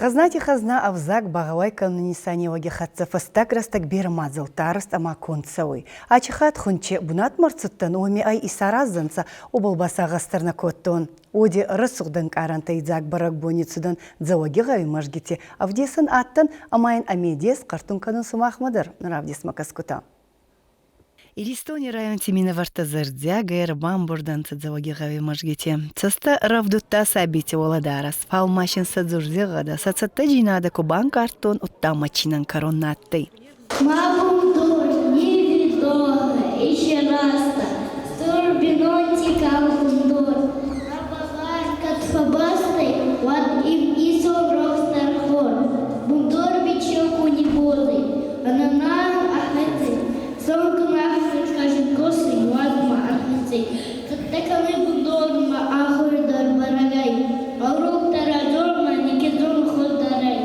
Хӕзнати хӕзна ӕвзаг багъӕуай кӕнуни нисанеуӕги хӕццӕ фӕстаг рӕстӕг берӕ мадзӕлттӕ арӕзт ӕма конд цӕуй. Ачи хатт хунче бунатмӕ ӕрцудтӕн, уоми ӕй исараздзӕнцӕ, уобӕл ба сагъӕс дӕр нӕ кодтон. Уоди рӕсугъд ӕнкъарӕнтӕ идзаг бӕрӕгбони цудан Дзӕуӕгигъӕуи мӕзгити ӕвдесӕн адтӕн ӕма ин ӕ медес хъӕртун кӕнун сумахмӕ дӕр равдесмӕ кӕсгутӕ. Иристони районти минӕвӕрттӕ зӕрдиагӕй ӕрбамбурдӕнцӕ Дзӕуӕгигъӕуи мӕзгити. Цӕстӕ рӕвдудта сабийти уӕлӕдарӕс, фал ма син сӕ дзурдигъӕдӕ, сӕ цӕттӕдзийнадӕ ку банкъардтон, удта мачинӕн кӕрон на адтӕй. Ма бундор, невидомая, еще раста, Стур бийнонти калгундор. Рабалар фабастай, уӕд им исон рохс тӕрхон. Бундор бичок у небозый, Ананан ахӕци, Сонкын ахӕци уӕдмӕ ахӕци. Цӕттӕ кӕнуй бундормӕ ахури дӕр бӕрӕгӕй. Урок дӕр азормӕ никезон хуӕздӕрӕй.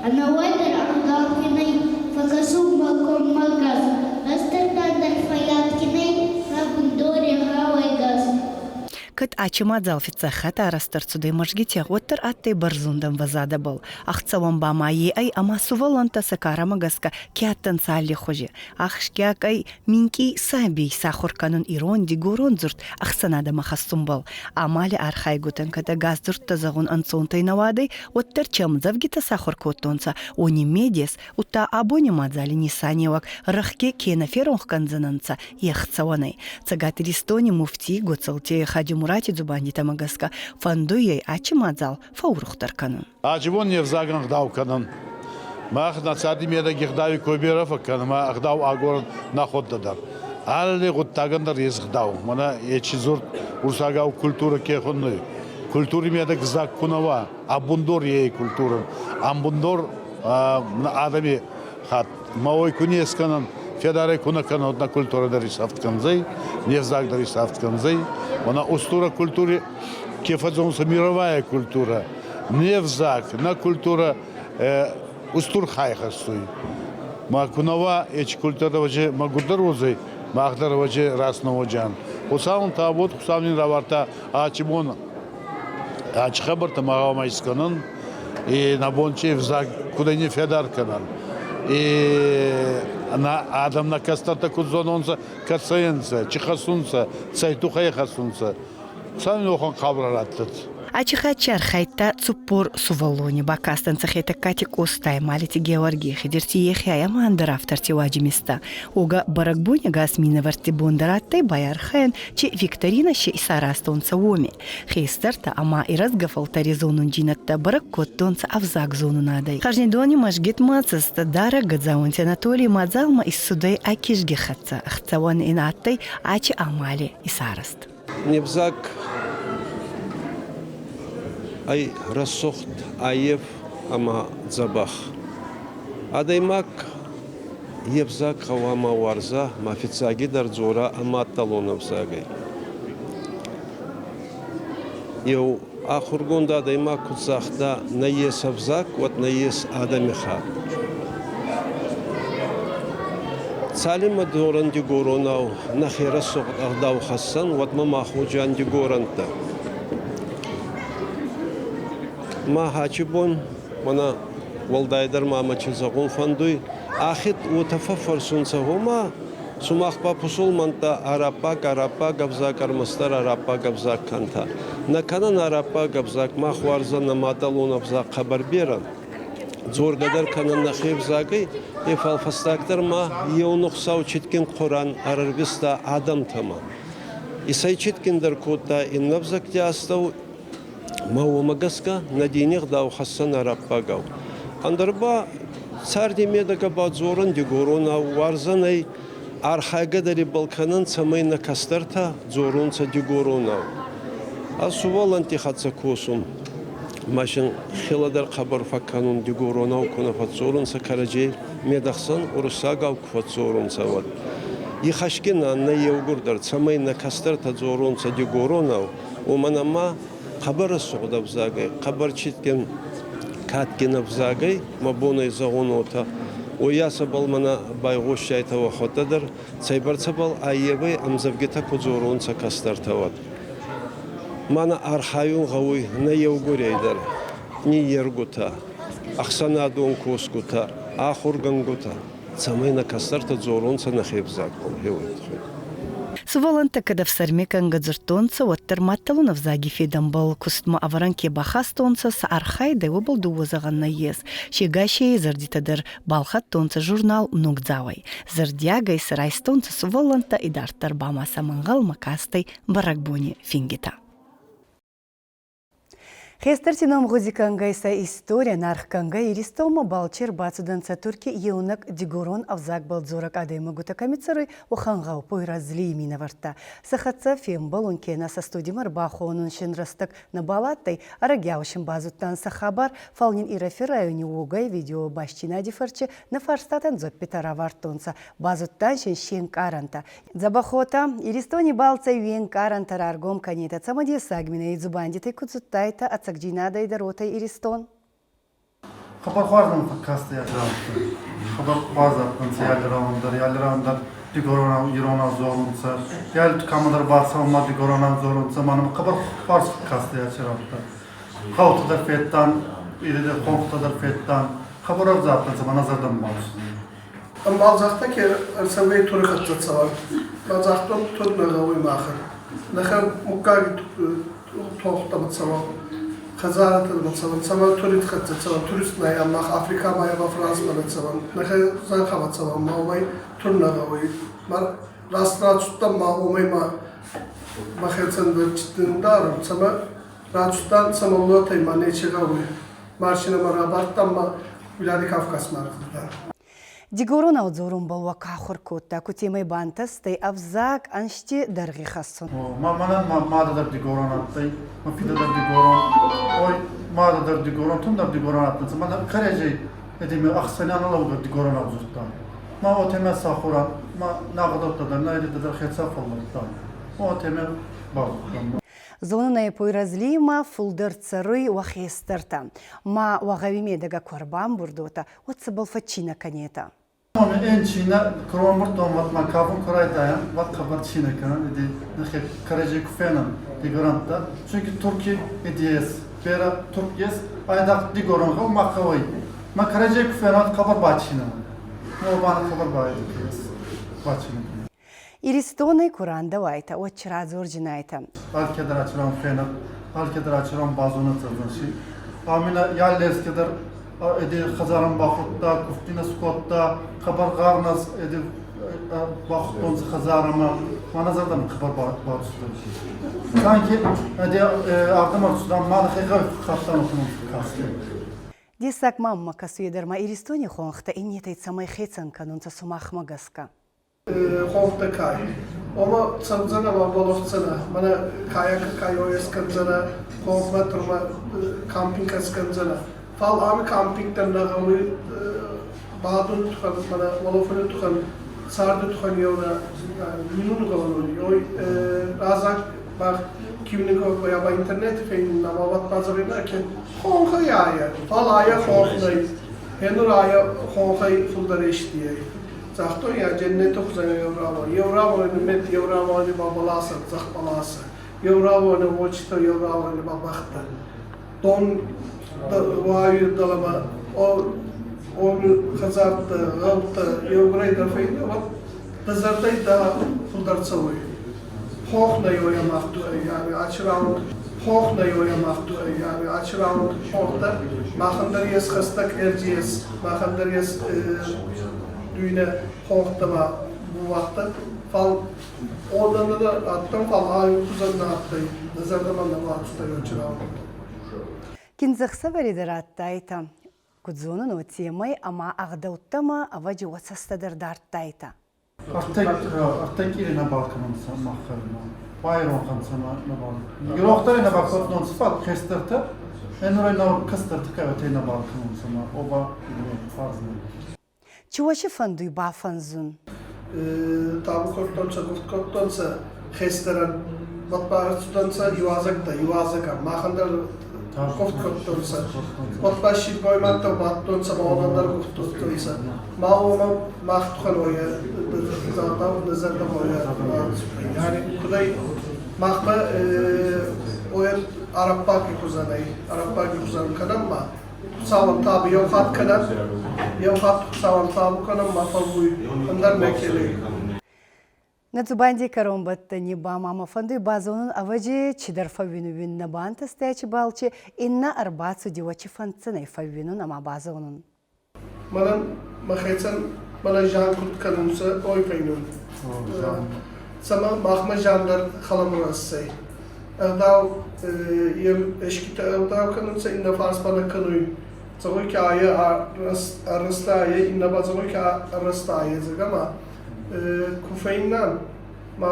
Ӕнӕуӕйдӕр ӕгъдаукинӕй фӕкӕсунмӕ коммӕгӕс, Рӕстӕрдӕн дӕр фӕййадгинӕй сӕ бундори гъӕуайгӕс. Кӕд ачи мадзал фиццаг хатт арӕзт ӕрцудӕй мӕзгити, уӕддӕр адтӕй бӕрзонд ӕмвӕзадӕбӕл. Ӕхцӕуӕн ба ма е ӕй, ӕма сувӕллӕнттӕ сӕ карӕмӕ гӕсгӕ ке адтӕнцӕ аллихузи. Ахсгиаг ӕй минкъий сабий сахур кӕнун ирон, дигорон дзурд ӕхсӕнадӕмӕ хӕссунбӕл. Амали архайгутӕн кӕд ӕгас дзурдтӕ зӕгъун ӕнцонтӕй нӕ уадӕй, уӕддӕр чи ӕмдзӕвгитӕ сахур кодтонцӕ, уони медес, удта абони мадзали нисанеуӕг рӕхги ке нӕ феронх кӕндзӕнӕнцӕ, е хцӕуӕнӕй. Цӕгат Иристони муфтий Гоцълти Хаджимурати дзубандитӕмӕ гӕсгӕ фӕндуй ӕй ачи мадзал фӕуурухдӕр кӕнун. Ачибон не взагӕн ӕгъдау кӕнӕн. Мах нӕ царди медӕги ӕгъдауи кой берӕ фӕккӕнӕн ӕма ӕгъдау агорӕн нӕхуӕдтӕ дӕр. Алли гъуддагӕн дӕр ес ӕгъдау. Мӕнӕ ечи дзурд урсагау культурӕ ке хуннуй. Культури медӕг взаг ку нӕ уа, ӕ бундор е культурӕн. Ӕмбундор адӕми хатт ма уой ку не скӕнӕн, федарӕй ку нӕ кӕнӕн, нӕ культурӕ дӕр исӕфт кӕндзӕй, не взаг дӕр исӕфт кӕндзӕй. Мӕнӕ устура культури ке фӕдзонцӕ мировая культура, не взаг, нӕ культура устур хай хӕссуй. Ма ку нӕ уа ечи культура вӕже мӕгурдӕр уодзӕй, мах дӕр вӕже раст нӕ уодзиан. Хуцау та вот Хуцау нин равардта ачи бон ачи хабӕрттӕ ма гъӕуама искӕнӕн, и нӕ бон чи взаг кудӕй не федар кӕнӕн. И на адӕм нӕ кӕстӕртӕ куд зононцӕ, кӕцӕй ӕнцӕ, чи хӕссунцӕ, цӕй туххӕй хӕссунцӕ. Цӕй уӕхӕн хъаурӕ раттӕд. Ачи архайдта цуппор сувӕллони бакастӕнцӕ Хетӕгкати Къостай, Малити Геуӕргий, Хидирти Ехйай ӕма ӕндӕр авторти уадзимистӕ. Уогӕ бӕрӕгбони ӕгас минӕвӕртти бон дӕр адтӕй байархайӕн, чи викторинӕ си исаразтонцӕ, уоми. Хестӕртӕ ӕма ирӕзгӕ фӕлтӕри зонундзийнӕдтӕ бӕрӕг кодтонцӕ ӕвзагзонунадӕй. Хӕзнидони мӕзгитмӕ цӕстӕдарӕг Гадзаонти Анатолий мадзалмӕ иссудӕй ӕ кизги хӕццӕ. Ӕхцӕуӕн ин адтӕй ачи амали исарӕзт. Не взаг ӕй рӕсугъд, аййев ӕма дзӕбӕх. Адӕймаг е взаг гъӕуама уарза ма фиццагидӕр дзора ӕ маддӕлон ӕвзагӕй. Еу ахургонд адӕймаг куд загъта, нӕййес ӕвзаг, уӕд нӕййес адӕмихатт. Цалинмӕ дзорӕн дигоронау нӕхе рӕсугъд ӕгъдау хӕссӕн, уӕдмӕ мах уодзиан дигорӕнттӕ. Ма хачи бон, мӕнӕ уӕлдайдӕр ма мӕ чи зӕгъун фӕндуй, ахид уотӕ фӕффӕрсунцӕ, гъома, сумах ба пусулмӕнттӕ араббаг, араббаг ӕвзаг ӕрмӕстдӕр араббаг ӕвзаг кӕнтӕ. Нӕ кӕнӕн араббаг ӕвзаг, мах уарзӕн нӕ мадӕлон ӕвзаг хъӕбӕр берӕ. Дзоргӕ дӕр кӕнӕн нӕхе ӕвзагӕй, е фал фӕстагдӕр ма еунӕг Хуцау читгин Хъуран ӕрӕрвиста адӕмтӕмӕ. Исӕй читгиндӕр кодта иннӕ ӕвзӕгти астӕу, ма уомӕ гӕсгӕ нӕ дини гъдау хӕссӕн араббагау. Ӕндӕр ба царди медӕгӕ ба дзорӕн дигоронау, уарзӕн ӕй, архайгӕ дӕр ибӕл кӕнӕн, цӕмӕй нӕ кӕстӕртӕ дзоронцӕ дигоронау. Ӕз сувӕллӕнтти хӕццӕ косун. Ма син хелӕдӕр хъӕбӕр фӕккӕнун дигоронау ку нӕ фӕдздзорунцӕ кӕрӕдзей медӕхсӕн, уруссагау ку фӕдздзорунцӕ, уӕд. Ихӕсгин ан нӕ еугурдӕр, цӕмӕй нӕ кӕстӕртӕ дзоронцӕ дигоронау, уомӕн ӕма хъӕбӕр рӕсугъд ӕвзагӕй, хъӕбӕр читген кадгин ӕвзагӕй мӕ бон ӕй зӕгъун уотӕ. Уоййасӕбӕл мӕнӕ байгъосиайтӕ уӕхуӕдтӕ дӕр, цӕйбӕрцӕбӕл аййевӕй ӕмдзӕвгитӕ ку дзоронцӕ кӕстӕртӕ, уӕд. Мӕнӕ архайун гъӕуй нӕ еугурей дӕр, ниййергутӕ. Ӕхсӕнадон косгутӕ, ахургӕнгутӕ, цӕмӕй нӕ кӕстӕртӕ дзоронцӕ нӕхе ӕвзагбӕл, гъе туххӕй. Сувӕллӕнттӕ кӕд ӕфсӕрми кӕнгӕ дзурдтонцӕ, уӕддӕр мадтӕлон ӕвзаги федӕнбӕл кустмӕ ӕвӕрӕн ке бахастонцӕ, сӕ архайдӕй уобӕл дууӕ зӕгъӕн нӕййес. Се гасей зӕрдитӕ дӕр балхӕдтонцӕ журнал «Ногдзау-ӕй». Зӕрдиагӕй сӕ райстонцӕ сувӕллӕнттӕ, идарддӕр ба ма сӕмӕ ӕнгъӕлмӕ кастӕй бӕрӕгбони фингитӕ. Хестӕрти номгъуди кӕнгӕй сӕ историйӕн аргъ кӕнгӕй Иристонмӕ балчи ӕрбацудӕнцӕ Турки еунӕг дигорон ӕвзагбӕл дзорӕг адӕймӕгутӕ кӕми цӕруй, уӕхӕн гъӕу Пойразлий минӕвӕрттӕ. Сӕ хӕццӕ фембӕлун кенӕ сӕ студимӕ ӕрбахонун син рӕстӕг нӕбал адтӕй, ӕрӕгиау син базудтан сӕ хабар, фал нин Ирӕфи райони уогӕй видеобастийнади фӕрци нӕ фарстатӕн дзуӕппитӕ равардтонцӕ, базудтан син се нкъарӕнтӕ. Дзӕбӕхотӕ, Иристони балцӕй уе нкъарӕнтӕ раргом кӕнетӕ, цӕмӕдесаг мин ӕй дзубандитӕй ку зудтайтӕ, ӕцӕгдзийнадӕй дӕр уотӕ Иристон? Хъӕбӕр хуарз мӕм фӕккастӕй ӕгъдӕуттӕ. Хъӕбӕр хуарз адтӕнцӕ алли рауӕн дӕр, алли рауӕн дӕр дигоронау, иронау дзорунцӕ. Алли кӕмӕдӕр бацӕун ма дигоронау дзорунцӕ. Ма нӕмӕ хъӕбӕр хуарз фӕккастӕй аци рӕуттӕ. Гъӕутӕ дӕр федтан, хонхтӕ дӕр федтан. Хъӕбӕр ӕрдзӕ адтӕнцӕ, ма нӕ зӕрдӕмӕ бацудӕй. Ӕмбал загъта, ке ӕрцӕугӕй тури хӕццӕ цӕуӕн. Ма загътон, тур нӕ гъӕуй махӕн. Нӕхе муггаги тохтӕмӕ цӕуӕн, хӕдзаратӕмӕ цӕуӕн, цӕмӕ турит хӕццӕ цӕуӕн, турист нӕй, мах Африкӕмӕ ӕма Францмӕ нӕ цӕуӕн, нӕхе зӕнхӕмӕ цӕуӕн, ма уомӕй тур нӕ гъӕуй. Ма раст рацудтӕн, ма уомӕй ма мӕхецӕн дӕр дарун, цӕмӕ рацудтан, цӕмӕ уотӕй ма нечи гъӕуй. Машинӕмӕ рабадтан ма Владикавказмӕ ӕрцудтан. Дигоронау дзорунбӕл уӕ ка ахур кодта, кутемӕй бантӕстӕй ӕвзаг ӕнзти дӕргъи хӕссун? Мӕнӕн мӕ мадӕ дӕр дигорон адтӕй, мӕ фидӕ дӕр дигорон, ой, мадӕ дӕр дигорон, тун дӕр дигорон адтӕнцӕ. Мӕнӕ кӕрӕдзей эдими ӕхсӕнӕн лӕугӕ дигоронау дзурдтан. Ма уотемӕ сахуран, ма нӕ гъудӕгтӕ дӕр, нӕ идӕ дӕр хецӕ фӕллӕудтан. Уотемӕ базудтан. Зонун ӕй Пойразлиймӕ фулдӕр цӕруй уӕ хестӕртӕ. Ма уӕ гъӕуи медӕгӕ ку ӕрбамбурд уотӕ, уӕд цӕбӕл фӕччийнӕ кӕнетӕ? Эн чина кромбуртон ватма кафун курайтайан, ват хабар чина кӕнӕн, иди нахе кареджи куфенан дигорантта. Çünkü Турки идиес, бера Турк ес, айдақ дигорон гъау махавай. Ма кареджи куфенан хабар бачина. Мо бана хабар баидикес. Бачина. Иристонӕй ку рандӕуайтӕ, уӕд чи радзордзинайтӕ? Алкедер ачыран фенат, алкедер ачыран базона цӕрдзӕнси. Амина яллескедер эди хазаран бахудта, куфтина скотта, хабар гарнас эди бахудтонцы хазарама, мана зардам хабар бацудам. Sanki эди ардам арцудан мана хега хаттан окунун касты. Дессаг мамма кӕсуй дӕр ма Иристони хуӕнхтӕ иннетӕй цӕмӕй хецӕн кӕнунцӕ сумахмӕ гӕсгӕ? Хонхтӕ кай. Ома цӕудзӕнӕ ма болохдзӕнӕ, мӕнӕ каяк кайоя скӕндзӕнӕ, хонхмӕ турмӕ кампинг скӕндзӕнӕ. Фал ами кампинг дӕр нӕ гъӕуй бадун тухӕн, мӕнӕ уолофуни тухӕн, царди тухӕн еунӕ минун гъӕуй. Ой разаг ба киунигӕ я ба интернет фейнна ма ват базарина ке хонхӕй айа. Фал айа хонх нӕй. Хенур айа хонхӕй фулдӕр естийӕй. Загътон я дженнеты хуызӕн Евравон. Евравоны мет Евравоны ба баласа, цъӕх баласа. Евравоны очта, Евравоны ба бӕхтӕ. Дон уайы дӕлӕмӕ он хӕдзӕрттӕ, гъӕутӕ еугурӕй дӕр фейнӕ, уӕд дӕ зӕрдӕй дӕ фулдӕр цӕуй. Хох нӕ ёя мах yani ачыраунд хох нӕ ёя мах yani ачыраунд хохтӕ махӕн дӕр ес хӕстӕг Эрджиес, махӕн дӕр ес düğüne хохтама бувахта фал ондан да аттан фал ай кузанна аттай назардаман да ватста ёчыраунд. Киндзӕхсӕвӕри дӕр адтайтӕ, куд зонун, уотемӕй ӕма ӕгъдӕуттӕмӕ ӕвӕдзи уӕ цӕстӕ дӕр дардтайтӕ. Артек или на Балканон маххарна. Байрон хансама на Балкан. Юрохтари на Балкан фал хестерта. Энурай на кастерта кавете на Балканон сама оба фарзна. Чи уӕ фӕндуй бафӕнзун? Табу кодтонцӕ, куфт кодтонцӕ хестӕрӕн, батбарцудӕнцӕ иуазӕгтӕ, иуазӕгӕн. Махӕн дӕр куфт кодтонцӕ. Батба силгоймӕгтӕ бадтонцӕ, ма уонӕн дӕр куфт кодтонцӕ. Ма уомӕ мах тухӕн уойӕ загъдау нӕ зӕрдӕмӕ уойӕ Yani кудай махмӕ оя араппаги хузӕнӕй, араппаги хузӕн кӕнӕм ма. Хуцауӕн табу еу хатт кӕнӕн, еу хатт Хуцауӕн табу кӕнӕн, ма фӕууй ӕндӕр неке лей. Нӕ дзубандий кӕронбӕттӕни ба ма мӕ фӕндуй базонун, ӕвӕдзи, чидӕр фӕууинуй нӕ бантӕстӕй балчи, иннӕ ӕрбацуди уӕ чи фӕнддзӕнӕй фӕууинун ӕма базонун. Мӕнӕн мӕхецӕн мӕнӕ зиан куд кӕнунцӕ, ой фӕйнун. Цӕмӕ махмӕ зиан дӕр хӕлӕмур иссӕй. Ӕгъдау ескитӕ ӕгъдау кӕнунцӕ, иннӕ фарс ба нӕ кӕнуй. Зӕгъуй ке айӕ ӕррӕстӕ айӕ, иннӕ ба зӕгъуй ке ӕррӕстӕ айӕ, зӕгъгӕ ма ку фӕйннан, ма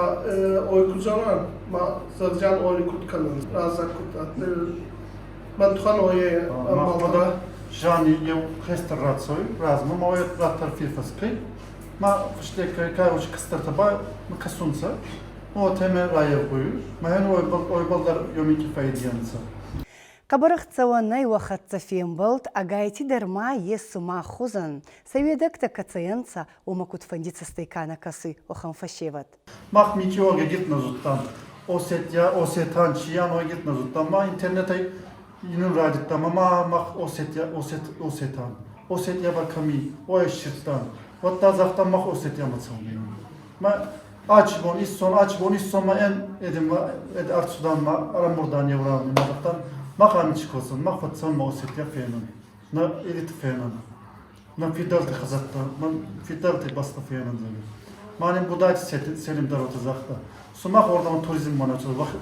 ой ку зӕгъӕн, ма зӕгъдзиан ой куд кӕнун, раззаг куд адтӕй. Мӕн тухӕн ой Махмада Жани еу хестӕр рацӕуй, размӕ ма ой раттар фирфӕскӕй, ма фӕсте кайуч кӕстӕртӕ ба кӕсунцӕ, уотемӕ райевгъуй, ма хен ойбӕл дӕр ёмики фӕйдиӕнцӕ. Хъӕбӕр ӕхцӕуӕнӕй уӕ хӕццӕ фембӕлд, ӕгайтидӕр ма ес сумах хузӕн, сӕ уедӕгтӕ кӕцӕй ӕнцӕ, уомӕ кудфӕнди цӕстӕй ка нӕ кӕсуй, уӕхӕн фӕсевӕд. Мах митеорги гит нӕ зудтан. Осетия, Осетан, чиян ой гит нӕ зудтан. Ма интернетӕй инун райдӕдта, ма мах Осетия, Осет, Осетан. Осетия ба кӕми, ой ссирдтан. Уӕдта загътан, мах Осетиямӕ цӕун. Ма ачбон иссон, ачбон иссон ма эн эдим эд ӕрцудан ма ӕрӕмбурдан еу рауни ма загътан, мах ами чи косӕн, мах фӕццӕун ма Осетия фенӕн. На элит фенӕн. На фидӕлти хӕдзӕрттӕ, ма фидӕлти бӕстӕ фенӕн зӕгъгӕ. Ма нин Будайти Селим дӕр уотӕ загъта. Сумах уордӕмӕ туризм ма нӕ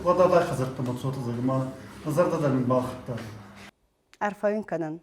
уӕд адай хӕдзӕрттӕмӕ цотӕ зӕгъгӕ, ма нӕ зӕрдӕ дӕр мин балхӕдта. Арфӕ уин кӕнӕн.